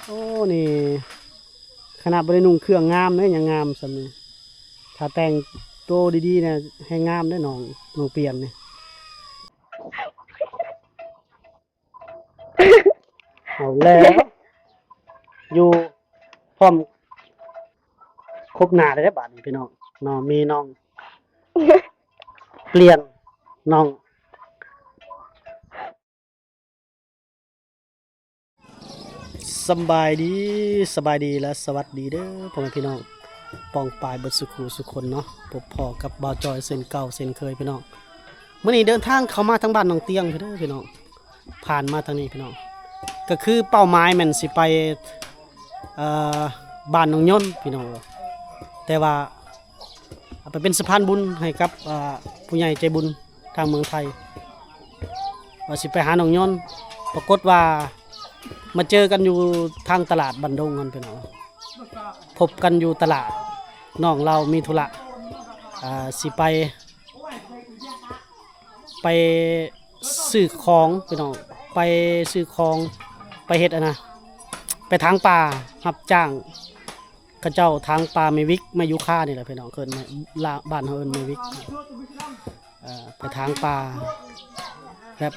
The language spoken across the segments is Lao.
ໂອ້ ນີ້ຂະໜາດບໍ່ໄດ້ນຸ່ງເຄື່ອງງາມເດ້ ຍັງງາມສ່ຳນີ້. ຖ້າແຕ່ງໂຕດີໆນະ ແຮງງາມເດ້ນ້ອງ ນ້ອງປ່ຽນນີ້. ເອົາແລ້ວ ຢູ່ພ້ອມຄົບໜ້າເດ້ບາດນີ້ພີ່ນ້ອງເນາະ. ມີນ້ອງປ່ຽນ ນ້ອງ ສຳບາຍດີ ສະບາຍດີ ແລະ ສະຫວັດດີເດີພໍ່ແມ່ພີ່ນ້ອງປ້ອງປາຍເບິດສູ່ຄູ່ສູ່ຄົນເນາະ. ພົບພໍ້ກັບບ່າວຈອຍເຊັ່ນເກົ່າເຊັ່ນເຄີຍພີ່ນ້ອງ. ມື້ນີ້ເດີນທາງເຂົ້າມາທາງບ້ານໜອງຕຽງເດີພີ່ນ້ອງ. ຜ່ານມາທາງນີ້ພີ່ນ້ອງ ກໍຄືເປົ້າໝາຍແມ່ນຊິໄປ ເອີ ບ້ານໜອງຍົນພີ່ນ້ອງ. ແຕ່ວ່າເອົາໄປເປັນສະພານບຸນໃຫ້ກັບ ເອີ ຜູ້ໃຫຍ່ໃຈບຸນທາງເມືອງໄທ ວ່າຊິໄປຫາໜອງຍົນ. ປາກົດວ່າມາເຈີກັນຢູ່ທາງຕະຫຼາດບ້ານດົງຫັ້ນພີ່ນ້ອງ. ພົບກັນຢູ່ຕະຫຼາດ ນ້ອງລາວມີທຸລະ ເອີ ຊິໄປ ໄປຊື້ຂອງພີ່ນ້ອງ ໄປຊື້ຂອງ ໄປເຮັດອັນນະ ໄປຖາງປ່າ ຮັບຈ້າງເຂົາເຈົ້າຖາງປ່າ ແມ່ວິກ ແມ່ຢູຄານີ້ແຫຼະພີ່ນ້ອງ. ເອີ້ນແມ່ ລະ ບ້ານເຮົາເອີ້ນແມ່ວິກ. ເອີ ໄປຖາງປ່າແບບ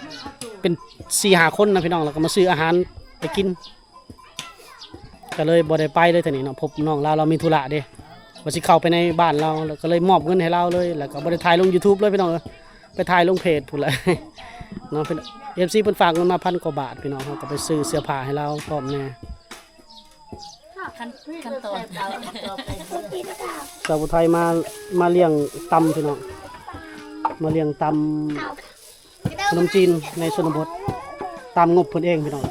ເປັນສີ່ຫ້າຄົນນະພີ່ນ້ອງ ແລ້ວກໍມາຊື້ອາຫານໄປກິນ. ກໍເລີຍບໍ່ໄດ້ໄປເລີຍເທື່ອນີ້ເນາະ. ພົບນ້ອງລາວ ລາວມີທຸລະເດ້ ວ່າຊິເຂົ້າໄປໃນບ້ານລາວ ແລ້ວກໍເລີຍມອບເງິນໃຫ້ລາວເລີຍ ແລ້ວກໍບໍ່ໄດ້ຖ່າຍລົງຢູທູບເລີຍພີ່ນ້ອງເອີຍ. ໄປຖ່າຍລົງເພຈພຸ້ນແຫຼະເນາະ. ເອັຟຊີເພິ່ນຝາກເງິນມາພັນກວ່າບາດພີ່ນ້ອງ ເຮົາກໍໄປຊື້ເສື້ອຜ້າໃຫ້ລາວພ້ອມແດ່. ຂັ້ນ ຂັ້ນຕອນ ສາວຜູ້ໄທມາ ມາລ້ຽງຕຳພີ່ນ້ອງ ມາລ້ຽງຕຳ ຂະໜົມຈີນໃນຊົນນະບົດ ຕາມງົບເພິ່ນເອງພີ່ນ້ອງ.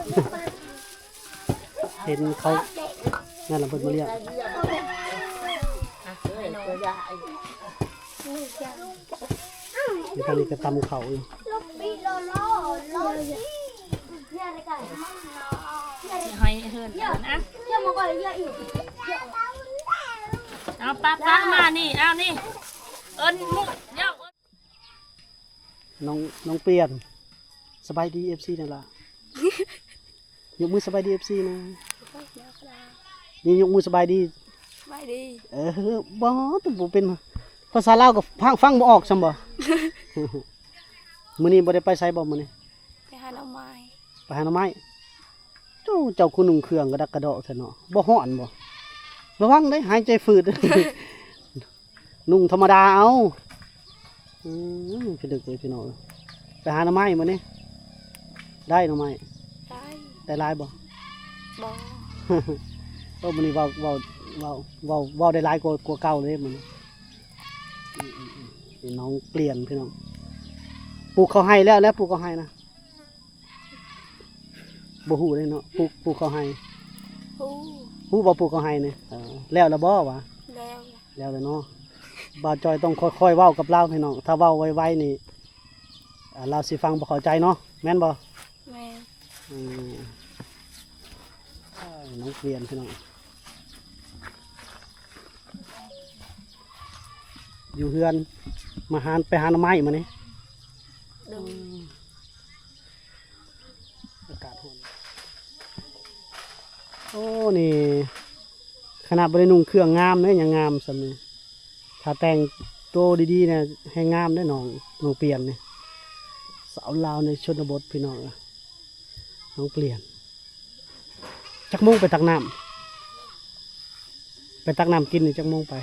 ເຫັນເຂົານັ້ນລະ ເພິ່ນມາລ້ຽງ. ຢູ່ທາງນີ້ກໍຕຳເຂົ້າຢູ່. ໃຫ້ເຮືອນນະ. ເອົາປະ ປະມານີ້ ເອົານີ້ ເອີ້ນໝູ່ ເອົາ ນ້ອງ ນ້ອງປ່ຽນ ສະບາຍດີເອັຟຊີແດ່ລະ. ຍົກມືສະບາຍດີເອັຟຊີນະ. ນີ້ຍົກມືສະບາຍດີ. ສະບາຍດີ. ເອີ ບໍ່ ບໍ່ເປັນ ພາສາລາວກໍຟັງ ຟັງບໍ່ອອກຊ້ຳບໍ່. ມື້ນີ້ບໍ່ໄດ້ໄປໃສບໍ່ມື້ນີ້? ໄປຫາໜໍ່ໄມ້. ໄປຫາໜໍ່ໄມ້. ເຈົ້າ ເຈົ້າຄືນຸ່ງເຄື່ອງກະດັກກະດໍ້ແທ້ເນາະ. ບໍ່ຮ້ອນບໍ່? ລະວັງເດ້ ຫາຍໃຈຝືດ. ນຸ່ງທຳມະດາເອົາ. ອືມ ພິລຶກເລີຍພີ່ນ້ອງ. ໄປຫາໜໍ່ໄມ້ມື້ນີ້ ໄດ້ໜໍ່ໄມ້? ໄດ້. ໄດ້ຫຼາຍບໍ່? ບໍ່. ໂອ້ ມື້ນີ້ເວົ້າ ເວົ້າ ເວົ້າ ເວົ້າ ເວົ້າໄດ້ຫຼາຍກວ່າ ກວ່າເກົ່າເລີຍມື້ນີ້. ອືມ ອືມ ອືມ ນ້ອງປ່ຽນພີ່ນ້ອງ. ປູກເຂົ້າໄຮ່ແລ້ວ ແລ້ວປູກເຂົ້າໄຮ່ນະ. ບໍ່ຮູ້ເດ້ເນາະ ປູກ ປູກເຂົ້າໄຮ່. ຮູ້ ຮູ້ບໍ່ ປູກເຂົ້າໄຮ່ນີ້? ເອີ ແລ້ວລະບໍ່ວະ? ແລ້ວ ແລ້ວລະເນາະ. ບ່າວຈອຍຕ້ອງຄ່ອຍໆເວົ້າກັບລາວພີ່ນ້ອງ ຖ້າເວົ້າໄວໆນີ້ ອາ ລາວຊິຟັງບໍ່ເຂົ້າໃຈເນາະ ແມ່ນບໍ່? ແມ່ນ. ອືມ ນ້ອງປ່ຽນພີ່ນ້ອງ ຢູ່ເຮືອນ ມາຫາ ໄປຫາໜໍ່ໄມ້ມື້ນີ້. ໂດຍ. ອາກາດຮ້ອນ. ໂອ້ ນີ້ຂະໜາດບໍ່ໄດ້ນຸ່ງເຄື່ອງງາມເດ້ ຍັງງາມສ່ຳນີ້. ຖ້າແຕ່ງໂຕດີໆນະ ແຮງງາມເດ້ນ້ອງ ນ້ອງປ່ຽນນີ້. ສາວລາວໃນຊົນນະບົດພີ່ນ້ອງ ນ້ອງປ່ຽນ. ຈັກໂມງໄປຕັກນ້ຳ? ໄປຕັກນ້ຳກິນນີ້ຈັກໂມງໄປ?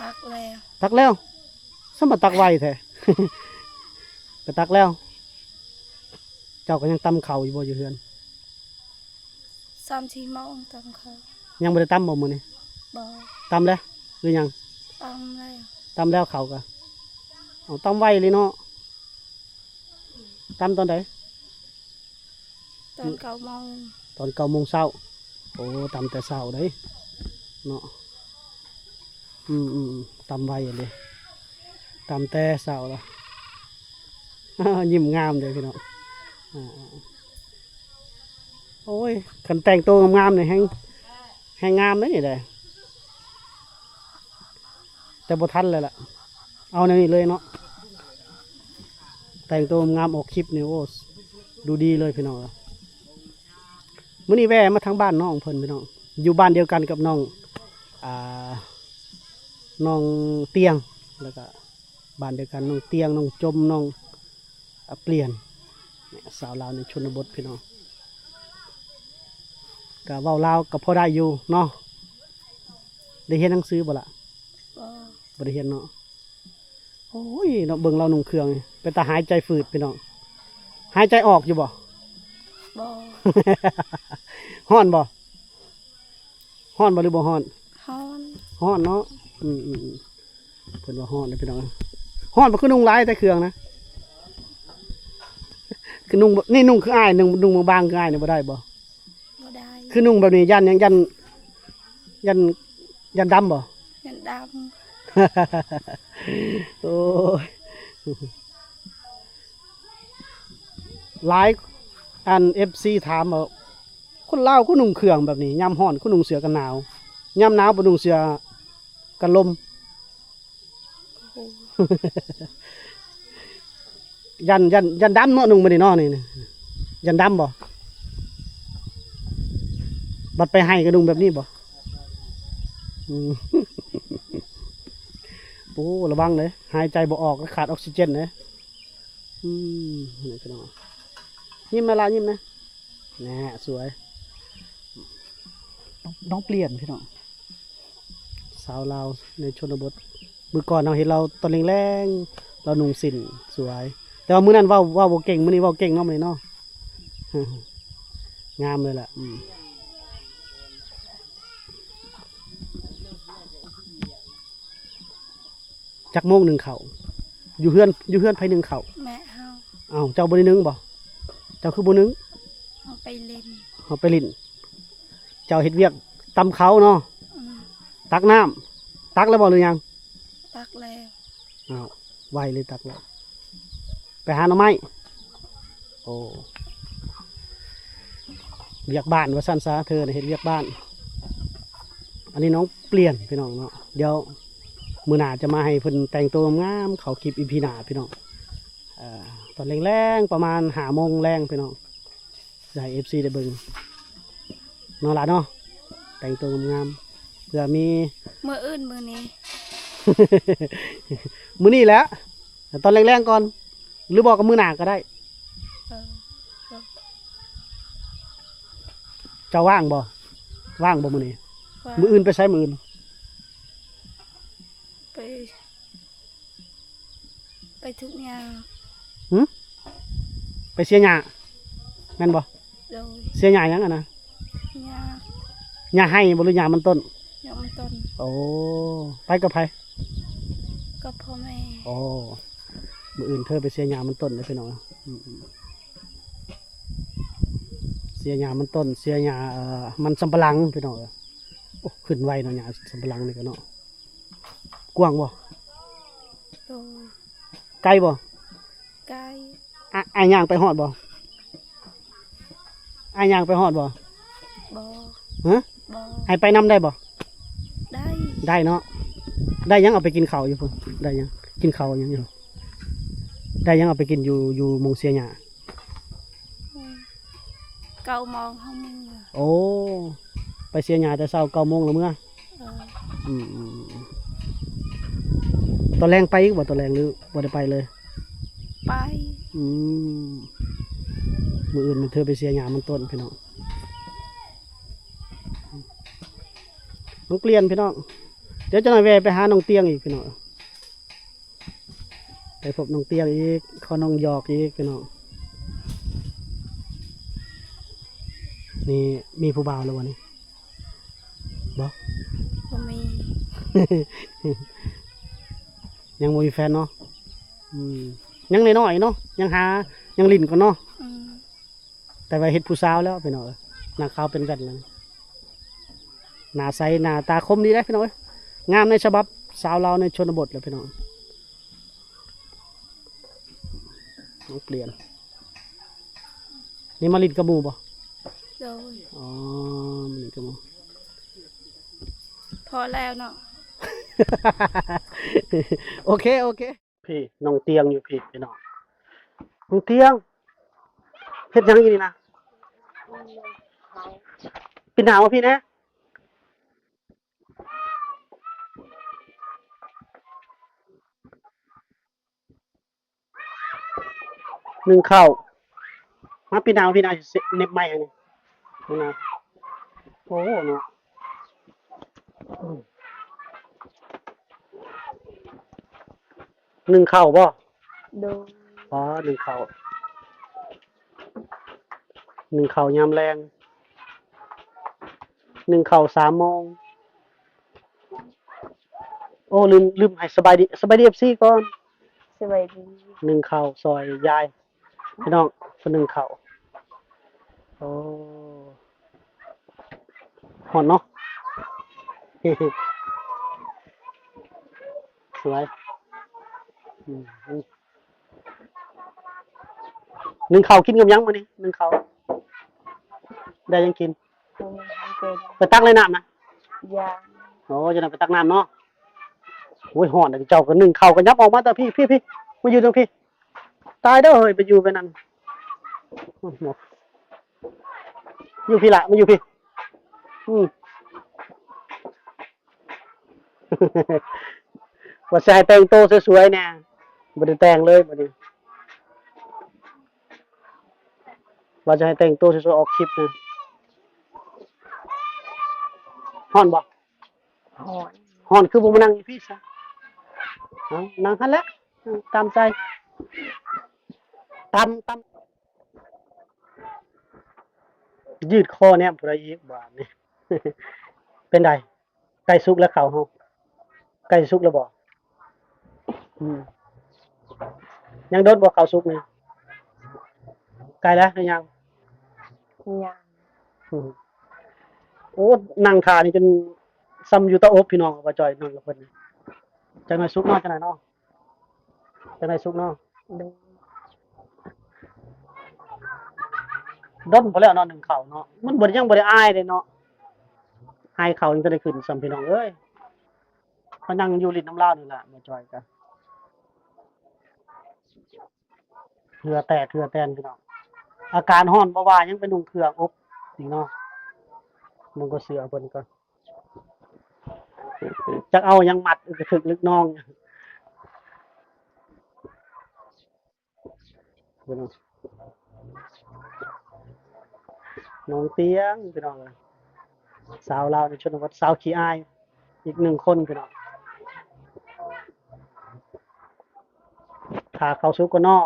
ຕັກແລ້ວ. ຕັກແລ້ວ? ສ່ຳມາຕັກໄວແທ້. ໄປຕັກແລ້ວ. ເຈົ້າກໍຍັງຕຳເຂົ້າຢູ່ບໍ່ຢູ່ເຮືອນ? ສາມສີ່ໂມງຕຳເຂົ້າ. ຍັງບໍ່ໄດ້ຕຳບໍ່ມື້ນີ້? ບໍ່. ຕຳແລ້ວ ຫຼືຍັງ? ຕຳແລ້ວ. ຕຳແລ້ວເຂົ້າກະ. ເອົາ ຕຳໄວເລີຍເນາະ. ຕຳຕອນໃດ? ຕອນເກົ້າໂມງ. ຕອນເກົ້າໂມງເຊົ້າ. ໂອ້ ຕຳແຕ່ເຊົ້າເດ້ເນາະ. ອືມໆ ຕຳໄວເດ້ ຕຳແຕ່ເຊົ້າລະ. ຍິ້ມງາມເດ້ພີ່ນ້ອງ. ໂອ້ຍ ຄັນແຕ່ງໂຕງາມໆນີ້ແຮງ ແຮງງາມເດ້ນີ້ເດ້. ແຕ່ບໍ່ທັນແລ້ວລະ ເອົາແນວນີ້ເລີຍເນາະ. ແຕ່ງໂຕງາມອອກຄລິບນີ້ ໂອ້ ດູດີເລີຍພີ່ນ້ອງ. ມື້ນີ້ແວ່ມາທາງບ້ານນ້ອງເພິ່ນພີ່ນ້ອງ ຢູ່ບ້ານດຽວກັນກັບນ້ອງ ອ່າ ນ້ອງຕຽງ ແລ້ວກະບ້ານດຽວກັນ ນ້ອງຕຽງ ນ້ອງຈົມ ນ້ອງ ອາ ປ່ຽນ ສາວລາວໃນຊົນນະບົດພີ່ນ້ອງ ກະເວົ້າລາວກະພໍໄດ້ຢູ່ເນາະ. ໄດ້ຮຽນໜັງສືບໍ່ລະ? ບໍ່ ບໍ່ໄດ້ຮຽນເນາະ. ໂອ້ຍເນາະ ເບິ່ງລາວນຸ່ງເຄື່ອງນີ້ ເປັນຕາຫາຍໃຈຝືດພີ່ນ້ອງ. ຫາຍໃຈອອກຢູ່ບໍ່? ບໍ່. ຮ້ອນບໍ່? ຮ້ອນບໍ່ ຫຼືບໍ່ຮ້ອນ? ຮ້ອນ. ຮ້ອນເນາະ. ອືມໆໆ ເພິ່ນວ່າຮ້ອນເດ້ພີ່ນ້ອງ. ຮ້ອນບໍ່ ຄືນຸ່ງຫຼາຍແຕ່ເຄື່ອງນະ? ຄືນຸ່ງ ນີ້ນຸ່ງຄືອ້າຍ ນຸ່ງ ນຸ່ງບາງໆ ຄືອ້າຍນີ້ບໍ່ໄດ້ບໍ່? ບໍ່ໄດ້. ຄືນຸ່ງແບບນີ້ຢ້ານຫຍັງ? ຢ້ານ ຢ້ານ ຢ້ານດຳບໍ່? ຢ້ານດຳ. ໂອ້ຍ ຫຼາຍ ອັນ ເອັຟຊີ ຖາມວ່າ ຄົນລາວຄືນຸ່ງເຄື່ອງແບບນີ້ ຍາມຮ້ອນຄືນຸ່ງເສື້ອກັນໜາວ ຍາມໜາວບໍ່ນຸ່ງເສື້ອກັນລົມ. ໂອ້ ຢ້ານ ຢ້ານ ຢ້ານດຳເນາະ ນຸ່ງແບບນີ້ເນາະ. ນີ້ ນີ້ ຢ້ານດຳບໍ່? ບັດໄປໄຮ່ກໍນຸ່ງແບບນີ້ບໍ່? ອືມ ໂອ້ ລະວັງເດ້ ຫາຍໃຈບໍ່ອອກ ຂາດອອກຊີເຈນເດ້. ອືມ ນີ້ພີ່ນ້ອງ ຍິ້ມແດ່ລະ ຍິ້ມແດ່. ແນ່ ສວຍ ນ້ອງປ່ຽນພີ່ນ້ອງ ສາວລາວໃນຊົນນະບົດ. ມື້ກ່ອນເຮົາເຫັນລາວຕອນແລງໆ ລາວນຸ່ງສິ້ນສວຍ ແຕ່ວ່າມື້ນັ້ນເວົ້າ ເວົ້າບໍ່ເກັ່ງ ມື້ນີ້ເວົ້າເກັ່ງເນາະ ມື້ນີ້ເນາະ. ງາມເລີຍລະ. ອືມ ຈັກໂມງໜຶ້ງເຂົ້າ? ຢູ່ເຮືອນ ຢູ່ເຮືອນໃຜໜຶ້ງເຂົ້າ? ແມ່ເຮົາ. ເອົ້າ ເຈົ້າບໍ່ໄດ້ໜຶ້ງບໍ່? ເຈົ້າຄືບໍ່ໜຶ້ງ? ເຮົາໄປຫຼິ້ນ. ເຮົາໄປຫຼິ້ນ. ເຈົ້າເຮັດວຽກຕຳເຂົ້າເນາະ? ອືມ. ຕັກນ້ຳ ຕັກແລ້ວບໍ່ ຫຼືຍັງ? ຕັກແລ້ວ. ອ້າວ ໄວເລີຍ ຕັກແລ້ວ. ໄປຫາໜໍ່ໄມ້. ໂອ້ ວຽກບ້ານວ່າຊັ້ນຊະ ເທີນະ ເຮັດວຽກບ້ານ. ອັນນີ້ນ້ອງປ່ຽນພີ່ນ້ອງເນາະ. ດຽວມື້ໜ້າຈະມາໃຫ້ເພິ່ນແຕ່ງໂຕງາມໆ ເຂົ້າຄລິບອີພີໜ້າພີ່ນ້ອງ. ເອີ ຕອນແລງໆ ປະມານຫ້າໂມງແລງພີ່ນ້ອງ ຈະໃຫ້ເອັຟຊີໄດ້ເບິ່ງເນາະຫຼາເນາະ. ແຕ່ງໂຕງາມໆ ເພື່ອມີ ມື້ອື່ນ ມື້ນີ້ ມື້ນີ້ແຫຼະ ຕອນແລງໆ ກ່ອນ ຫຼືບໍ່ກໍມື້ໜ້າກໍໄດ້. ເອີ ເຈົ້າວ່າງບໍ່? ວ່າງບໍ່ມື້ນີ້? ວ່າງ. ມື້ອື່ນໄປໃສ? ມື້ອື່ນໄປ ໄປທຸກຫຍ້າ. ຫື? ໄປເສຍຫຍ້າແມ່ນບໍ່? ໂດຍ. ເສຍຫຍ້າຫຍັງຫັ້ນນະ? ຫຍ້າ ຫຍ້າໄຮ່ບໍ່ ຫຼືຫຍ້າມັນຕົ້ນ? ຫຍ້າມັນຕົ້ນ. ໂອ້ ໄປກັບໃຜ? ກັບພໍ່ແມ່. ໂອ້ ມື້ອື່ນເທີໄປເສຍຫຍ້າມັນຕົ້ນເດີພີ່ນ້ອງ. ອືມໆ ເສຍຫຍ້າມັນຕົ້ນ ເສຍຫຍ້າ ເອີ ມັນສຳປະຫຼັງພີ່ນ້ອງເອີຍ. ໂອ້ ຂຶ້ນໄວເນາະ ຫຍ້າສຳປະຫຼັງນີ້ກໍເນາະ. ກວ້າງບໍ່? ໂດຍ. ໄກບໍ່? ໄກ. ອາ ອ້າຍຍ່າງໄປຮອດບໍ່? ອ້າຍຍ່າງໄປຮອດບໍ່? ບໍ່. ຮະ? ບໍ່. ໃຫ້ໄປນຳໄດ້ບໍ່? ໄດ້. ໄດ້ເນາະ. ໄດ້ຫຍັງເອົາໄປກິນເຂົ້າຢູ່ພຸ້ນ? ໄດ້ຫຍັງ? ກິນເຂົ້າຫຍັງຢູ່? ໄດ້ຫຍັງເອົາໄປກິນຢູ່ ຢູ່ໝ່ອງເສຍຫຍ້າ? ອືມ ເກົ້າໂມງເຮົາເມືອ. ໂອ້ ໄປເສຍຫຍ້າແຕ່ເຊົ້າເກົ້າໂມງລະເມືອ. ເອີ ອືມໆ ຕອນແລງໄປອີກບໍ່? ຕອນແລງ ຫຼືບໍ່ໄດ້ໄປເລີຍ? ໄປ. ອືມ ມື້ອື່ນມັນເທີໄປເສຍຫຍ້າມັນຕົ້ນພີ່ນ້ອງ. ນ້ອງປ່ຽນພີ່ນ້ອງ ດຽວຈັກໜ້ອຍແວ່ໄປຫານ້ອງຕຽງອີກພີ່ນ້ອງ. ໄປພົບນ້ອງຕຽງອີກ ຂໍນ້ອງຫຍອກອີກພີ່ນ້ອງ. ນີ້ມີຜູ້ບ່າວແລ້ວບໍ່ນີ້? ບໍ່ ບໍ່ມີ. ຍັງບໍ່ມີແຟນເນາະ. ອືມ ຍັງນ້ອຍໆເນາະ ຍັງຫາ ຍັງຫຼິ້ນກ່ອນເນາະ. ອືມ ແຕ່ວ່າເຮັດຜູ້ສາວແລ້ວພີ່ນ້ອງເອີຍ. ໜ້າຂາວເປັນແວ່ນແລ້ວ ໜ້າໃສ ໜ້າຕາຄົມດີເດ້ພີ່ນ້ອງເອີຍ. ງາມໃນສະບັບສາວລາວໃນຊົນນະບົດແຫຼະພີ່ນ້ອງ. ນ້ອງປ່ຽນ ນີ້ມາຫຼິ້ນກັບໝູ່ບໍ່? ໂດຍ. ອໍ ມາຫຼິ້ນກັບໝູ່. ພໍແລ້ວເນາະ. ໂອເຄ ໂອເຄ. ພີ່ນ້ອງຕຽງຢູ່ພີ້ພີ່ນ້ອງ. ນ້ອງຕຽງ ເຮັດຫຍັງຢູ່ນີ້ນະ? ເຮົາ ປີນໜ້າມາພີ້ແດ່. ໜຶ້ງເຂົ້າ ມາປີນໜ້າມາພີ້ນະ ເນັບໄມ້ໃຫ້ນີ້ ນີ້ນະ. ໂອ້ເນາະ ໜຶ້ງເຂົ້າບໍ່? ໂດຍ. ອໍ ໜຶ້ງເຂົ້າ ໜຶ້ງເຂົ້າຍາມແລງ ໜຶ້ງເຂົ້າສາມໂມງ. ໂອ້ ລືມ ລືມໃຫ້ສະບາຍດີ ສະບາຍດີ ເອັຟຊີ ກ່ອນ. ສະບາຍດີ. ໜຶ້ງເຂົ້າຊ່ອຍຍາຍ ພີ່ນ້ອງ ເພິ່ນໜຶ້ງເຂົ້າ. ໂອ້ ຮ້ອນເນາະ ສວຍ. ອືມ ໜຶ້ງເຂົ້າກິນກັບຫຍັງມື້ນີ້? ໜຶ້ງເຂົ້າໄດ້ຫຍັງກິນ? ບໍ່ມີຫຍັງກິນ. ໄປຕັກໃນນ້ຳນະ? ຍັງ. ໂອ້ ຈັ່ງນັ້ນໄປຕັກນ້ຳເນາະ. ໂອ້ຍ ຮ້ອນ ເຈົ້າກໍໜຶ້ງເຂົ້າກໍຫຍັບອອກມາແຕ່ພີ້ ພີ້ ພີ້ ມາຢູ່ເທິງພີ້. ຕາຍເດີເຮີ້ຍ ໄປຢູ່ໄປນັ້ນ ຢູ່ພີ້ລະ ມາຢູ່ພີ້. ອືມ ວ່າຊິໃຫ້ແຕ່ງໂຕສວຍໆແດ່ ບໍ່ໄດ້ແຕ່ງເລີຍບັດນີ້ ວ່າຈະໃຫ້ແຕ່ງໂຕສວຍໆອອກຄລິບນະ. ຮ້ອນບໍ່? ຮ້ອນ. ຮ້ອນຄືບໍ່ມານັ່ງຢູ່ພີ້ຊະ? ເອົາ ນັ່ງຫັ້ນແຫຼະ ຕາມໃຈ ຕາມ ຕາມ. ຍືດຄໍແນມຜູ້ໃດອີກບາດນີ້? ເປັນໃດ? ໃກ້ສຸກແລ້ວເຂົ້າເຮົາ ໃກ້ສຸກແລ້ວບໍ່? ອືມ ຍັງດົນບໍ່ເຂົ້າສຸກນີ້? ໃກ້ແລ້ວຫຼືຍັງ? ຍັງ. ອືມ ໂອ້ ນັ່ງຖ້ານີ້ຈົນສ່ຳຢູ່ເຕົາອົບ ພີ່ນ້ອງ. ບໍ່ຈ່ອຍ ນັ່ງກັບເພິ່ນ ຈັກໜ້ອຍສຸກເນາະ ຈັກໜ້ອຍເນາະ. ຈັ່ງໃດສຸກເນາະ? ໂດຍ. ດົນພໍແລ້ວເນາະ ໜຶ້ງເຂົ້າເນາະ ມັນບໍ່ ຍັງບໍ່ໄດ້ອາຍເດ້ເນາະ ອາຍເຂົ້າຍັງບໍ່ໄດ້ຂຶ້ນຊ້ຳ ພີ່ນ້ອງເອີຍ. ມານັ່ງຢູ່ຫຼິ້ນນຳລາວນີ້ລະ ມາຈ່ອຍກະເຫື່ອແຕກເຫື່ອແຕນ ພີ່ນ້ອງ. ອາກາດຮ້ອນບໍ່ວ່າ ຍັງໄປນຸ່ງເຄື່ອງອົບອີກເນາະ. ນຸ່ງກໍເສື້ອເພິ່ນກໍ ຈັກເອົາຫຍັງມັດ ກະຖືກລຶກນ້ອງ ນ້ອງຕຽງ ພີ່ນ້ອງເອີຍ. ສາວລາວໃນຊົນນະບົດ ສາວຂີ້ອາຍອີກໜຶ່ງຄົນ ພີ່ນ້ອງ. ຖ້າເຂົ້າສຸກກ່ອນເນາະ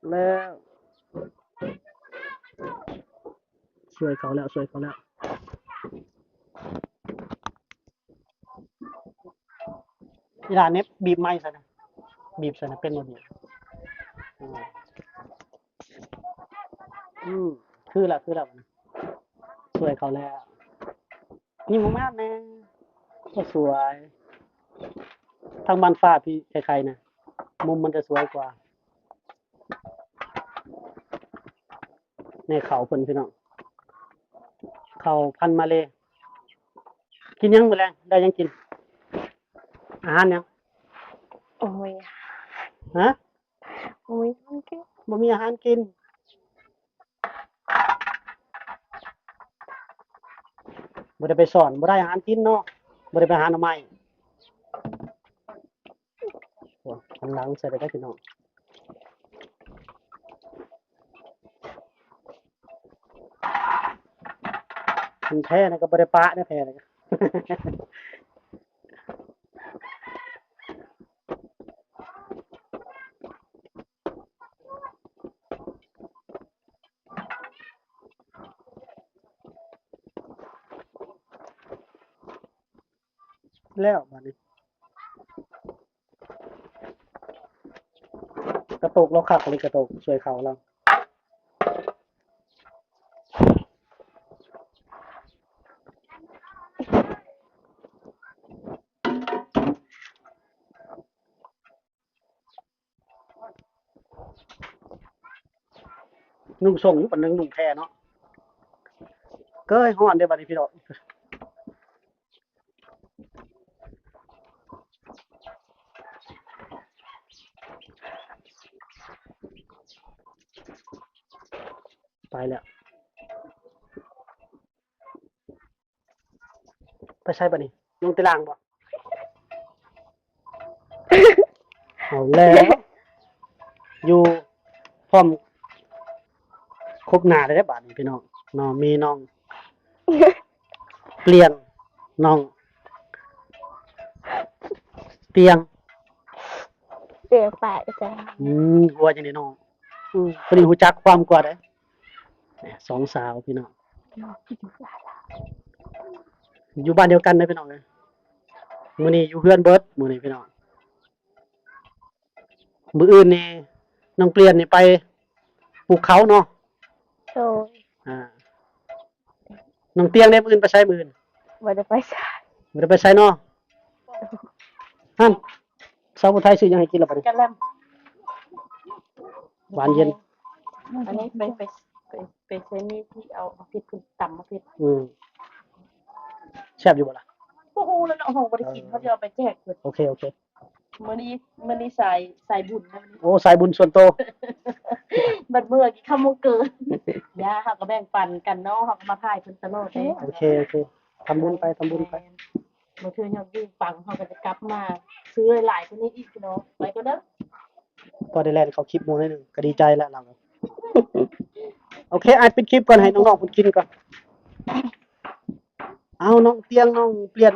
ແລ້ວ ຊ່ວຍເຂົາແລ້ວ ຊ່ວຍເຂົາແລ້ວ. ອີຫຼ້າເນັບ ບີບໄມ້ໃສ່ນະ ບີບໃສ່ນະ ເປັນບໍ່ບີບ? ອືມ ອືມ ຄືລະ ຄືລະ ຊ່ວຍເຂົາແລ້ວ. ຍິ້ມງາມແດ່ ໂອ້ ສວຍ. ທາງບ້ານຟ້າພີ້ ໄຄໆນະ ມຸມມັນຈະສວຍກວ່າ. ແນ່ເຂົ້າເພິ່ນ ພີ່ນ້ອງ ເຂົ້າພັນມາເລ. ກິນຫຍັງມື້ແລງ? ໄດ້ຫຍັງກິນ? ອາຫານຫຍັງ? ໂອ້ຍ ຮະ? ໂອ້ຍ ບໍ່ມີອາຫານກິນ. ບໍ່ໄດ້ໄປສອນ ບໍ່ໄດ້ອາຫານກິນເນາະ ບໍ່ໄດ້ໄປຫາໜໍ່ໄມ້. ໂອ້ຍ ກຳລັງໃສ່ໄປໄດ້ພີ່ນ້ອງ. ຄັນແພ້ນະກໍບໍ່ໄດ້ປະເດ້ ແພ້ນະ. ແລ້ວບາດນີ້ ກະໂຕກລາວຄັກເລີຍ ກະໂຕກຊ່ວຍເຂົາລາວ. ນຸ່ງສົ້ງຢູ່ປານໜຶ່ງນຸ່ງແພເນາະ. ເກີຍ ຮ້ອນເດ້ບາດນີ້ພີ່ນ້ອງ. ໄປແລ້ວ. ປໃສບາດນີ້? ລົງແຕ່ລ່າງບໍ່? ເອົາແລ້ວ ຢູ່ພ້ອມຄົບໜ້າເລີຍເດ້ບາດນີ້ພີ່ນ້ອງເນາະ. ມີນ້ອງປ່ຽນ ນ້ອງຕຽງ ເປັນປາກະຈັງ. ອືມ ຫົວຈັ່ງໃດນ້ອງ? ອືມ ຄົນນີ້ຮູ້ຈັກຄວາມກວ່າເດ້. ສອງສາວພີ່ນ້ອງ ຢູ່ບ້ານດຽວກັນເດ້ພີ່ນ້ອງເອີຍ. ມື້ນີ້ຢູ່ເຮືອນເບິດ ມື້ນີ້ພີ່ນ້ອງ. ມື້ອື່ນນີ້ນ້ອງປ່ຽນນີ້ໄປປູກເຂົ້າເນາະ. ໂດຍ. ອ່າ ນ້ອງຕຽງເດ້ ມື້ອື່ນໄປໃສ? ມື້ອື່ນບໍ່ໄດ້ໄປໃສ ບໍ່ໄດ້ໄປໃສເນາະ. ຫັ້ນ ສາວຜູ້ໄທຊື້ຫຍັງໃຫ້ກິນລະບາດນີ້? ກະແລັມ ຫວານເຢັນ. ອັນນີ້ໄປ ໄປ ໄປ ໄປໃຊ້ມີດທີ່ເອົາໝາກເຜັດ ເພິ່ນຕຳໝາກເຜັດ. ອືມ ແຊບຢູ່ບໍ່ລະ? ບໍ່ຮູ້ແລ້ວເນາະ ເຮົາບໍ່ໄດ້ກິນ ເອີ ເຮົາຈະເອົາໄປແຈກເພິ່ນ. ໂອເຄ ໂອເຄ. ມື້ນີ້ ມື້ນີ້ສາຍ ສາຍບຸນນະມື້ນີ້. ໂອ້ ສາຍບຸນສ່ວນໂຕ. ບັດມື້ກິນຂ້າວໝົງເກີນ ຢ່າ ເຮົາກໍແບ່ງປັນກັນເນາະ ເຮົາກໍມາຖ່າຍເພິ່ນຕະຫຼອດເດ້. ໂອເຄ ໂອເຄ. ທຳບຸນໄປ ທຳບຸນໄປ. ແມ່ນ. ບາງເທື່ອຍອດວິວປັງ ເຮົາກໍຈະກັບມາຊື້ຫຼາຍກວ່ານີ້ອີກພີ່ນ້ອງ. ໄປກ່ອນເດີ. ພໍໄດ້ແລ່ນເຂົ້າຄລິບໝູ່ໜ້ອຍໜຶ່ງ ກໍດີໃຈແລ້ວລາວ. ໂອເຄ ອ້າຍປິດຄລິບກ່ອນ ໃຫ້ນ້ອງໆເພິ່ນກິນກ່ອນ. ເອົາ ນ້ອງຕຽງ ນ້ອງປ່ຽນ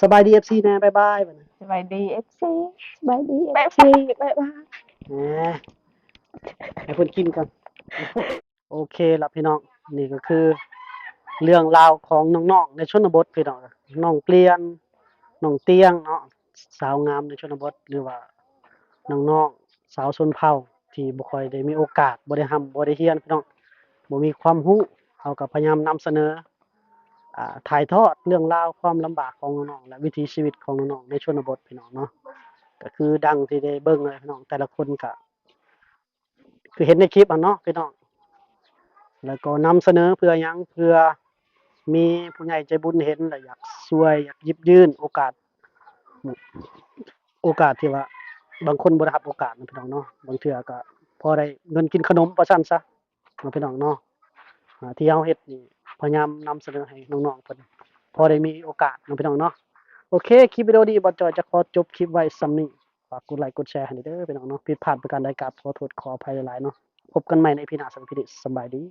ສະບາຍດີເອັຟຊີແດ່ ບາຍບາຍ. ສະບາຍດີເອັຟຊີ ສະບາຍດີເອັຟຊີ ບາຍບາຍ. ແໝ ໃຫ້ເພິ່ນກິນກ່ອນ. ໂອເຄລະພີ່ນ້ອງ ນີ້ກໍຄືເລື່ອງລາວຂອງນ້ອງໆໃນຊົນນະບົດພີ່ນ້ອງ. ນ້ອງປ່ຽນ ນ້ອງຕຽງເນາະ ສາວງາມໃນຊົນນະບົດ ຫຼືວ່ານ້ອງໆຊາວຊົນເຜົ່າທີ່ບໍ່ຄ່ອຍໄດ້ມີໂອກາດ ບໍ່ໄດ້ຮ່ຳ ບໍ່ໄດ້ຮຽນພີ່ນ້ອງ ບໍ່ມີຄວາມຮູ້. ເຮົາກໍພະຍາຍາມນຳສະເໜີ ອ່າ ຖ່າຍທອດເລື່ອງລາວຄວາມລຳບາກຂອງນ້ອງໆ ແລະ ວິຖີຊີວິດຂອງນ້ອງໆໃນຊົນນະບົດພີ່ນ້ອງເນາະ. ກໍຄືດັ່ງທີ່ໄດ້ເບິ່ງເລີຍພີ່ນ້ອງ ແຕ່ລະຄົນກໍ ຄືເຫັນໃນຄລິບຫັ້ນເນາະພີ່ນ້ອງ ແລ້ວກໍນຳສະເໜີເພື່ອຫຍັງ? ເພື່ອມີຜູ້ໃຫຍ່ໃຈບຸນເຫັນ ແລະ ຢາກຊ່ວຍ ຢາກຫຍິບຍື່ນໂອກາດ ໂອກາດທີ່ວ່າບາງຄົນບໍ່ໄດ້ຮັບໂອກາດນະພີ່ນ້ອງເນາະ. ບາງເທື່ອກໍພໍໄດ້ເງິນກິນຂະໜົມວ່າຊັ້ນຊະເນາະພີ່ນ້ອງເນາະ. ອ່າ ທີ່ເຮົາເຮັດນີ້ພະຍາຍາມນຳສະເໜີໃຫ້ນ້ອງໆເພິ່ນພໍໄດ້ມີໂອກາດເນາະພີ່ນ້ອງເນາະ. ໂອເຄ ຄລິບວິດີໂອນີ້ບ່າວຈອຍຈະຂໍຈົບຄລິບໄວ້ສ່ຳນີ້. ຝາກກົດໄລກົດແຊໃຫ້ແດ່ເດີພີ່ນ້ອງເນາະ. ຜິດພາດປະການໃດກໍຂໍໂທດຂໍອະໄພຫຼາຍໆເນາະ. ພົບກັນໃໝ່ໃນອີພີໜ້າ. ສຳລັບຄລິບນີ້ ສະບາຍດີ.